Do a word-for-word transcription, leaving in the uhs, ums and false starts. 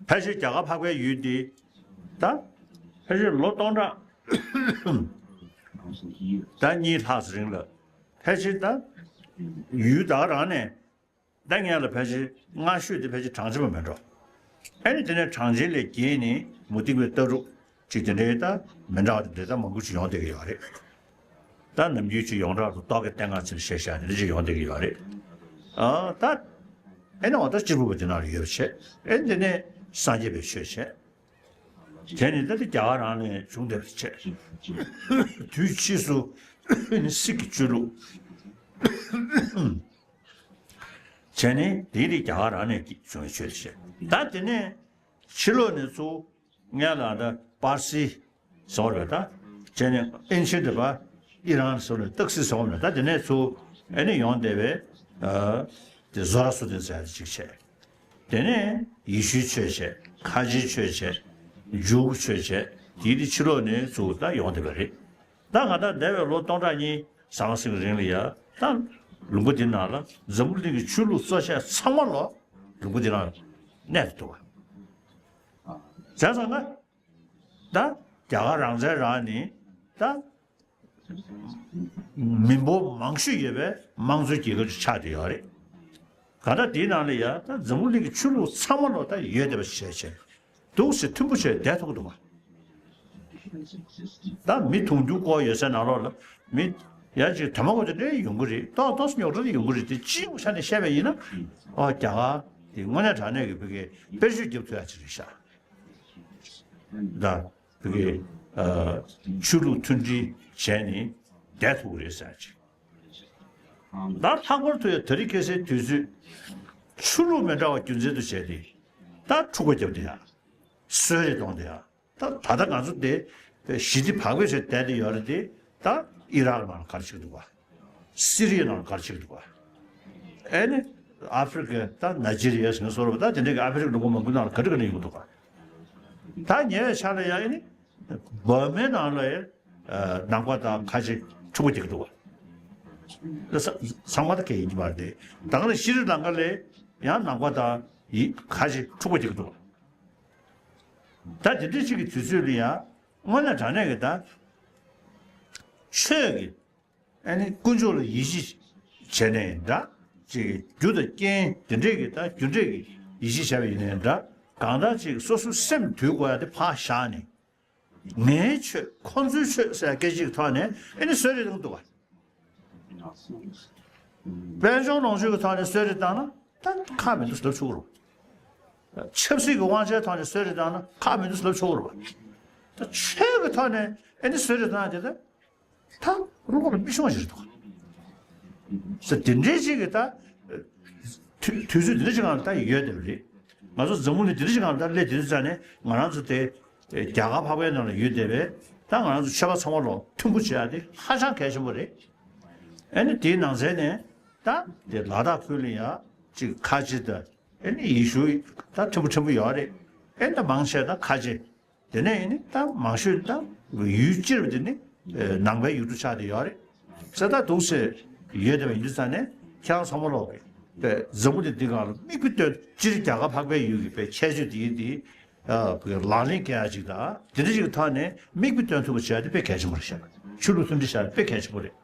ཕལ་ཆེར་རྒྱ་གར་འཕགས་པའི་ཡུལ་འདི་ད་ཕལ་ཆེར་ལོ་སྟོང་ཕྲག་ད་གཉིས་ལྷག་ཙམ་རིང་ལ་ཕལ་ཆེར་ད་ཡུལ་ད་ག་རང་ནས། ད་ངས་ལ་ཕལ་ཆེར་སྔ་ཤོས་དེ་ཕལ་ཆེར་གྲངས་ཆེན་པོ་མེད་འགྲོ། ཨ་ནི་དེ་ནས་གྲངས་ཆེན་ལས་བརྒལ་ནས་མུ་སྟེགས་པའི་ལྟ་གྲུབ་ཅིག་དེ་འདྲའི་ད་མི་འདྲ་བ་དེ་འདྲའི་ད་མང་པོ་ཅིག་ཡོང་བསྡད་ཀྱི་ཡོད་རེད། ད་ནམ་རྒྱུན་ཅིག་ཡོངས་གྲགས་སུ་རྟོག་གེ་སྟེང་ང་ཚིར་བཤད་བཤད་དེ་འདྲ་ཅིག་ཡོང་བསྡད་ཀྱི་ཡོད་རེད། ཨ་ད་ཨེ་ནི་འོ་ད་སྤྱིར་བུ་བ་དེ་ནང་ལ་ཡོད་པ་བྱས། ཨེ་ནི་དེ་ནས་སངས་རྒྱས་པའི་ཆོས་བྱས། དེ་ནི་ད་དེ་རྒྱ་གར་རང་ནས་བྱུང་བསྡད་པ་བྱས། དུས་ཕྱིས་སུ་ཨེ་ནི་སིག་གི་ཆོས་ལུགས། བྱས་ནས་དེའི་རིགས་རྒྱ་གར་རང་ནས་བྱུང་བའི་ཆོས་དེ་བྱས། ད་དེ་ནས་ཕྱི་ལོགས་ནས་ཚུར་སྔོན་ལ་ད་པར་སི་ཟེར་བ་རེད། ད་བྱས་ནས་ཨིན་ཆི་འདི་པ་ཨི་རན་ཟེར་བ་རེད། སྟག་སི་ཟེར་བ་རེད། ད་དེ་ནས་ཚུར་ཨེ་ནི་ཡོང་བསྡད་པའི་ཨ་དེ་བཟོ་ར་སུ་ཏན་ཟེར་ཡ་དེ་གཅིག་བྱས། དེ་ནས་ཡེ་ཤུའི་ཆོས་བྱས། ཁ་ཆེའི་ཆོས་བྱས། འཇུའུ་ཆོས་བྱས། དེའི་རིགས་ཕྱི་ལོགས་ནས་ཚུར་ད་ཡོང་བསྡད་པ་རེད། ད་ང་ད་འདས་པའི་ལོ་སྟོང་ཕྲག་གཉིས་ཟ་མ་ཟིན་གྱི་རིང་ལ་ཡ་ད་ལུང་པ་འདི་ནང་ལ་འཛམ་བུ་གླིང་གི་ཆོས་ལུགས་གཙོ་ཆེ་ཚང་མ་ལོ་ལུང་པ་འདི་ནང་གནས་ཐུབ་པ། བྱས་ཙང་ང་ད་རྒྱ་གར་རང་བཙན་རག་ནི་ད་མི་འབོར་མང་ཤོས་ཡོད་པའི་དམངས་གཙོའི་རྒྱལ་ཁབ་ཅིག་ཆགས་བསྡད་ཡོད་རེད། གང་ལྟར་དེའི་ནང་ལ་ཡ་ད་འཛམ་བུ་གླིང་གི་ཆོས་ལུགས་ཚང་མ་ལོ་ད་ཡོད་བསྡད་པ་བྱས་བྱས། འདུག་སེ་མཐུན་པོ་བྱས་བསྡད་ཐུབ་ཀྱི་འདུག་ག་ད་མི་དུང་ཕྱུར་སྐོར་ཡོད་སའི་ནང་ལོགས་ལ་མི་ཡ་གཅིག་དར་མ་དགོས་དེ་འདྲའི་ཡོང་གི་རེད། ཏོག་ཏོག་ཙམ་རྙོག་དྲ་དེ་ཡོང་གི་རེད། དེ་སྤྱིའི་ཆ་ནས་བཤད་པ་ཡིན་ན། ཨོ་རྒྱ་གར་དེ་དངོས་གནས་དྲང་གནས་ཀྱི་བོད་སྐད་དཔེར་བརྗོད་རྒྱབ་ཐུབ་ཡ་ཅིག་རེད་ཤག་ད་བོད་སྐད་ཨ་ཆོས་ལུགས་མཐུན་སྒྲིལ་བྱས་ནས་བསྡད་ཐུབ་ཀྱི་རེད་ཟེར་ཡ་ཅིག་ད་ལྷག་པར་དུ་ཡང་དེ་རིང་ཁ་སང་དུས་ཚོད་ཆོས་ལུགས་མི་འདྲ་བ་རྒྱུ་མཚན་དུ་བྱས་ཏེ་ད་འཁྲུག་པ་བརྒྱབ་བསྡད་ཡ། གསོད་རེས་གཏོང་བསྡད་ཡ། ད་ད་ལྟ་ང་ཚོ་དེ་ཞི་བདེ་བག་ཕེབས་བྱས་བསྡད་དེ་ཡོད་རེད་དེ། ད་ཨི་རག་ནང་ལ་ག་རེ་བྱེད་ཀྱི་འདུག་ག་སི་རི་ཡ་ནང་ལ་ག་རེ་བྱེད་ཀྱི་འདུག་ག་ཨེ་ནི་ཨ་ཧྥེ་རི་ཁ་ད་ནཱི་ཇི་རི་ཡ་ཟེར་ན་སོ་ར་བ་ད་དེ་འདྲའི་གི་ཨ་ཧྥེ་རི་ཁ་ལུང་པ་མང་པོའི་ནང་ལ་ག་རེ་ག་རེ་ཡོང་གི་འདུག་ག་ད་ཉེ་བའི་ཆར་ལ་ཡ་ཨེ་ནི་འབར་མའི་ནང་ལ་ཡ་ནང་པ་དང་ཁ་ཆེ་འཁྲུག་པ་རྒྱག་གི་འདུག་ག་ཚང་མ་ད་གས་ཡིན་གྱི་མ་རེད་དེ། ད་ག་ལ་ཤི་རི་ལང་ཀ་ལ་ཡང་ནང་པ་དང་ཡི་ཁ་ཆེ་འཁྲུག་པ་རྒྱག་གི་འདུག་ག་ད་དེ་འདྲ་ཅིག་གི་དུས་ཚོད་ལ་ཡང་དངོས་གནས་དྲང་གནས་ཀྱི་ད་ཆོས་ཀྱི་ཨ་ནི་དཀོན་མཆོག་ལ་ཡིད་ཆེས་བྱས་ནས་འདྲ། ཅིག་རྒྱུ་དང་རྐྱེན་དེ་འདྲས་ཀྱི་ད་རྒྱུ་འབྲས་ཀྱི་ཡིད་ཆེས་བྱས་པ་ཡིན་ནའི་འདྲ། གང་ལྟར་ཅིག་སོ་སོའི་སེམས་དུལ་དགོས་ཡ་དེ་ཕར་བཞག་ནས་ངའི་ཆོས་ཁོང་ཚོའི་ཆོས་ཟེར་སྐད་ཅིག་གི་ཐོག་ནས་ཨ་ནི་གསོད་རེས་གཏོང་གི་འདུག་ག་དཔལ་འབྱོར་ལོངས་སྤྱོད་ཀྱི་ཐོག་ནས་གསོད་རེས་བཏང་ན་ད་ཁག་མི་འདུག་ཟེར་ལབ་ཆོག་གི་རེད། ཆབ་སྲིད་ཀྱི་དབང་ཆའི་ཐོག་ནས་གསོད་རེས་བཏང་ན་ཁག་མི་འདུག་ཟེར་ལབ་ཆོག་གི་རེད་པ། ད་ཆོས་ཀྱི་ཐོག་ནས་ཨེ་ནི་གསོད་རེས་བཏང་དེ་ད་ད་བློ་ཁོག་ལ་མི་ཤོང་བ་ཞིག་རེད་འདུག་ཟེར། དེ་འདྲའི་ཅིག་གི་ད་དུས་དུས་ཚོད་དེ་འདྲ་ཅིག་སྒང་ལ་ད་ཡོད་བསྡད་པ་རེད། ང་ཚོ་འཛམ་བུ་གླིང་དེ་འདྲ་ཅིག་སྒང་ལ་ད་སླེབས་དེ་འདྲ་ཙང་ནས་ང་རང་ཚོ་དེ་རྒྱ་གར་འཕགས་པའི་ནང་ལ་ཡོད་བསྡད་པས་ད་ང་རང་ཚོ་ཆོས་པ་ཚང་མ་ལོ་མཐུན་པོ་བྱེད་ཡ་དེ་ཧ་ཅང་གལ་ཆེན་པོ་རེད། ཨེ་ནི་དེའི་ནང་ཚན་ནས་ད་དེ་ལ་དྭགས་ཁུལ་ལ་ཡ་ཅིག་ཁ་ཆེ་ད། ཨེ་ནི་ཡེ་ཤུ་ད་མཐུན་པོ་མཐུན་པོ་ཡོད་རེད། ཨེ་ད་མང་ཆེ་ད་ཁ་ཆེ། དེ་ནས་ཨེ་ནི་ད་མང་ཤོས་ད་ཡུལ་སྤྱིར་དེ་ནི་ནང་པའི་ཡུལ་གྲུ་ཆགས་བསྡད་ཡོད་རེད། ས་ད་འདུག་སེ་ཡོད་བསྡད་པ་ཡིན་དུས་ཙང་ནས་ཁྱེད་རང་ཚང་མ་ལོག་གི་པའི་འཛམ་བུ་གླིང་འདི་སྒང་ལ་མིག་དཔེ་སྟོན་སྤྱིར་རྒྱ་གར་འཕགས་པའི་ཡུལ་གྱི་པའི་ཁྱད་ཆོས་དེ་ཡིན་དེ་ལག་ལེན་བཀལ་ཡ་ཅིག་དང་དེ་འདྲ་ཅིག་གི་ཐོག་ནས་མིག་དཔེ་སྟོན་ཐུབ་པ་བྱས་ཏེ་དཔེ་གལ་ཆེན་པོ་རེད་ཤག་ཆོས་ལུགས་མཐུན་སྒྲིལ་བྱས་ཏེ་དཔེ་གལ་ཆེན་པོ་རེད།